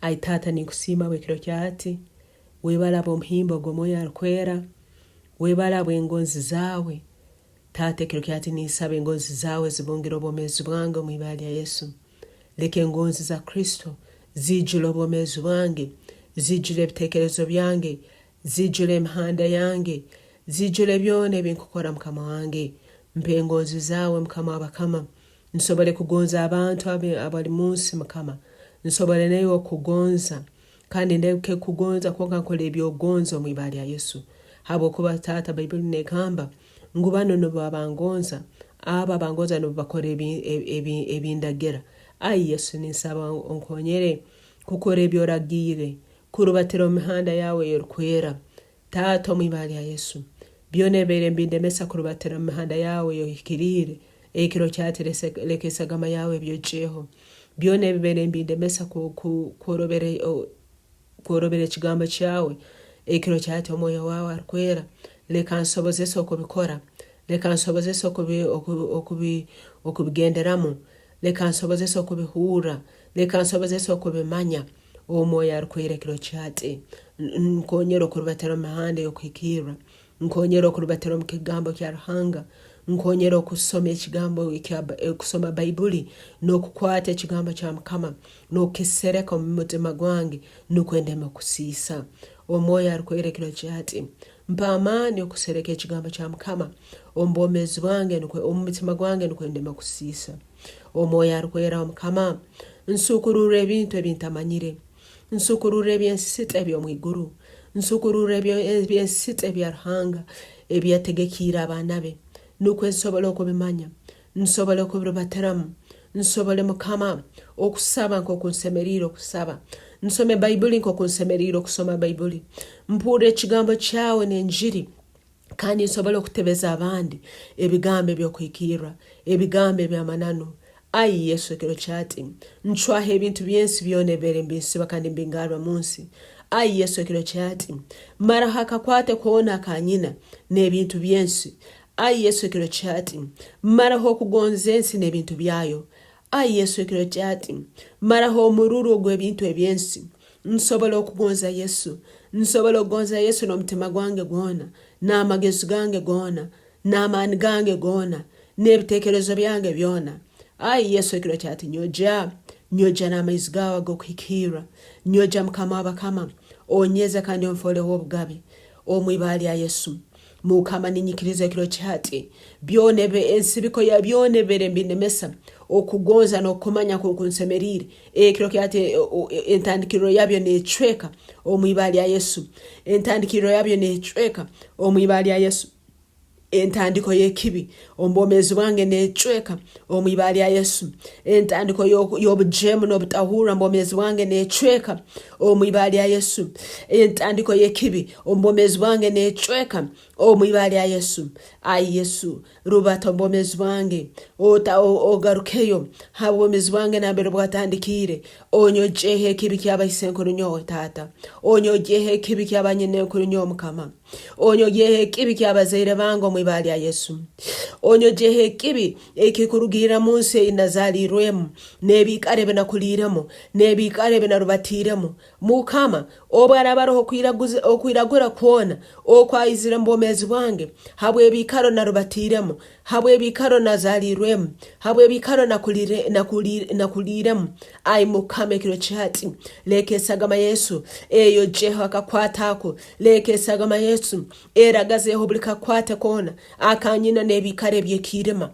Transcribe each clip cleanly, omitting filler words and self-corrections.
Ai Taata ninkusiima habw'ekiro kya hati. Webale habw'omuhimbo ogw'Omwoyo Arukwera. Webale habw'engonzi zaawe. Taata ekiro kya hati ninsaba engonzi zaawe zibungire obwomeezi bwange omu ibara lya Yesu. Leka engonzi za Kristo ziijule obwomeezi bwange, ziijule ebitekerezo byange, ziijule emihanda yange, ziijule byona ebinkukora Mukama wange. Mpa engonzi zaawe Mukama w'abakama, nsobole kugonza abantu abali munsi Mukama, nsobole naiwe okukugonza Kandi ndeke kukugonza kwonka nkole eby'ogonza omu ibara lya Yesu. Habwokuba Taata Baibuli negamba ngu banu nubo abangonza, abo abangonza nubo bakora ebindagira. Ai Yesu ninsaba onkonyere kukora ebyoragiire, kurubatira omu mihanda yawe ey'erukwera. Taata omu ibara lya Yesu, byona ebibaire nibindemesa kurubatira omu mihanda yawe ey'ohikiriire, ekiro kyati leka esagama yawe ebyogyeho. Byona ebibaire nibindemesa kworobera ekigambo kyawe, ekiro kyati Omwoyo wawe Arukwera leka ansobozese okubikora, leka ansobozese okubigenderamu, leka ansobozese okubihurra, leka ansobozese okubimanya. Omwoyo Arukwera ekiro kyati nkonyera okurubatira omu mihanda ey'okuhikirra. Nkonyera okurubatira omu Kigambo kya Ruhanga. Nkonyera okusoma ekigambo kusoma Baibuli n'okukwata ekigambo kya Mukama n'okukisereka omu mutima gwange nukwo ndeme kusiisa. Omwoyo Arukwera ekiro kyati mpa amaani okusereka ekigambo kya Mukama omu bwomeezi bwange nukwo omu mutima gwange nukwo ndeme kusiisa. Omwoyo Arukwera wa Mukama nsukururra ebintu ebintamanyire. Nsukururra eby'ensita eby'omu iguru, nsukururra eby'ensita ebya Ruhanga ebi yategekiire abaana be, nukwo nsobole okubimanya, nsobole okubirubatiramu, nsobole Mukama okusaba nk'oku nsemeriire okusaba, nsome Baibuli nk'oku nsemeriire okusoma Baibuli, mpurre ekigambo kyawe n'enjiri kandi nsobole okutebeza abandi ebigambo eby'okuhikirra, ebigambo eby'amananu. Ai Yesu, ekiro kyati, ncwaho ebintu by'ensi byona ebibaire nibinsiba kandi nibingarra mu nsi. Ai Yesu, ekiro kyati, maraho akakwate koona aka nyina n'ebintu by'ensi. Ai Yesu, ekiro kyati, maraho okugonza ensi n'ebintu byayo. Ai Yesu, ekiro kyati, maraho omururu ogw'ebintu eby'ensi. Nsobole okugonza Yesu. Nsobole okugonza Yesu n'omutima gwange gwona, n'amagezi gange goona, n'amaani gange goona, n'ebitekerezo byange byona. Ai Yesu, ekiro kyati nyogya, nyogya n'amaizi gaawe ag'okuhikirra. Nyogya Mukama w'abakama, onyeze kandi onfoole w'obugabe. Omu ibara lya Yesu. Mukama ninyikiriza ekiro kyati byona ensibiko ya byona ebibaire nibindemesa okugonza n'okumanya nk'oku nsemeriire ekiro kyati entandikiriro yabyo necweka omu ibara lya Yesu entandikiriro yabyo necweka omu ibara lya Yesu entandiko y'ekibi omu bwomeezi bwange necweka omu ibara lya Yesu entandiko y'obujeemu n'obutahurra omu bwomeezi bwange necweka omu ibara lya Yesu entandiko y'ekibi omu bwomeezi bwange necweka omu ibara lya Yesu ai Yesu rubata omu bwomeezi bwange ota ogarukeyo ha bwomeezi bwange nambere bwatandikiire onyogyeho ekibi ky'abaisenkuru nyowe taata onyogyeho ekibi ky'abanyinenkuru nyowe mukama Onyogyeho ekibi ky'abazaire bange omu ibara lya Yesu. Onyogyeho ekibi ekikurugiirra mu nsi ei nazaaliirwemu, n'ebiikaro ebi nakuliiremu, n'ebiikaro ebi narubatiiremu. Mukama, obu haraaba haroho okwiragura kwona okwaizire omu bwomeezi bwange habw'ebiikaro narubatiiremu, habw'ebiikaro nazaaliirwemu, habw'ebiikaro nakuliiremu, ai Mukama, ekiro kyahati, leka esagama Yesu eyogyeho akakwate ako. Leka esagama Yesu eragazeeho buli kakwate koona akanyina n'ebiikaro eby'ekiirima.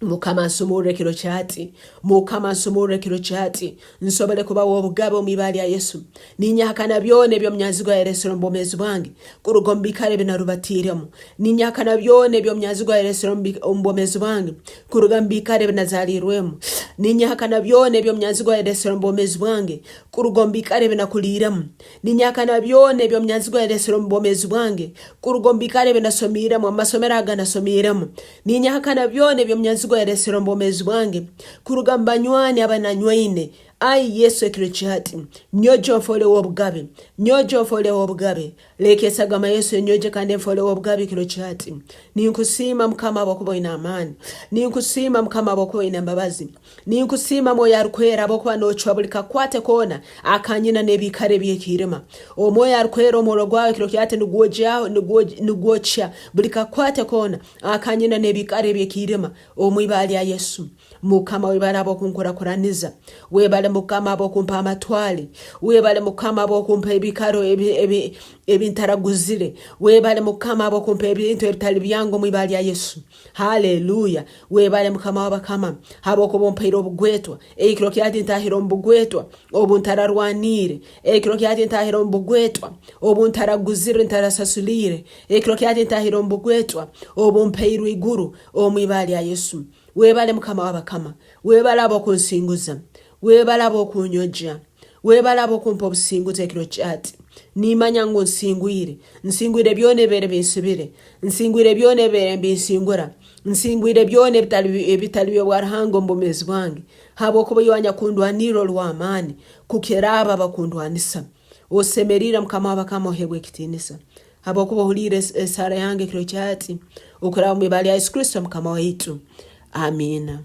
Mukama nsumurra ekiro kyahati. Mukama nsumurra ekiro kyahati. Nsobole kuba w'obugabe omu ibara lya Yesu. Ninyahakana byona eby'omunyanzigwa yaresere omu bwomeezi bwange kuruga omu biikaro ebi narubatiiremu. Ninyahakana byona eby'omunyanzigwa yaresere omu bwomeezi bwange kuruga omu biikaro ebi nazaliirwemu. Ninyahakana byona eby'omunyanzigwa yaresere omu bwomeezi bwange kuruga omu biikaro ebi nakuliiremu. Ninyakana byona eby'omunyanzigwa yalesere omu bwomeezi bwange kuruga omu biikaro ebi nasomiiremu, omu masomero aga nasomiiremu. Ninyahakana byona eby'omunyanzigwa yalesere omu bwomeezi bwange kuruga omu banywani aba nanywaine. Ai Yesu ekiro kyati, nyogya onfoole w'obugabe, nyogya onfoole w'obugabe. Leka esagama Yesu enyogye kandi enfoole w'obugabe ekiro kyati. Ninkusiima Mukama habwokuba oine amaani. Ninkusiima Mukama habwokuba oine embabazi. Ninkusiima Mwoyo Arukwera habwokuba nocwa buli kakwate koona akanyina n'ebiikaro eby'ekiirima. Omwoyo Arukwera omurro gwawe ekiro kyati nigwogyaho nigwokya buli kakwate koona akanyina n'ebiikaro eby'ekiirima omu ibara lya Yesu. Mukama webale habw'okunkurakuraniza. Webale Mukama habw'okumpa amatwale. Webale Mukama habw'okumpa ebikaro ebintaraguzire. Webale Mukama habw'okumpa ebintu ebitali byange omu ibara lya Yesu. Haleluya! Webale Mukama w'abakama habwokuba ompaire obugwetwa. Ekiro kyati ntahire omu bugwetwa obu ntararwaniire. Ekiro kyati ntahire omu bugwetwa obu ntaraguzire, ntarasasuliire. Ekiro kyati ntahire omu bugwetwa obu mpairwe iguru omu ibara lya Yesu. Webale Mukama w'abakama. Webale habw'okunsinguza. Webale habw'okunyogya. Webale habw'okumpa obusinguzi ekiro kyati. Nimanya ngu nsingwire. Nsingwire byona ebibaire binsibire. Nsingwire byona ebibaire nibinsingura. Nsingwire byona ebitali ebitali by'obwa Ruhanga omu bwomeezi bwange. Habwokuba iwe anyakundwanirra oli w'amaani kukira abo abakundwanisa. Osemeriire Mukama w'abakama oheebwe ekitiinisa. Habwokuba ohuliire esaara yange ekiro kyati, okuraba omu ibara lya Yesu Kristo Mukama waitu. Amiina.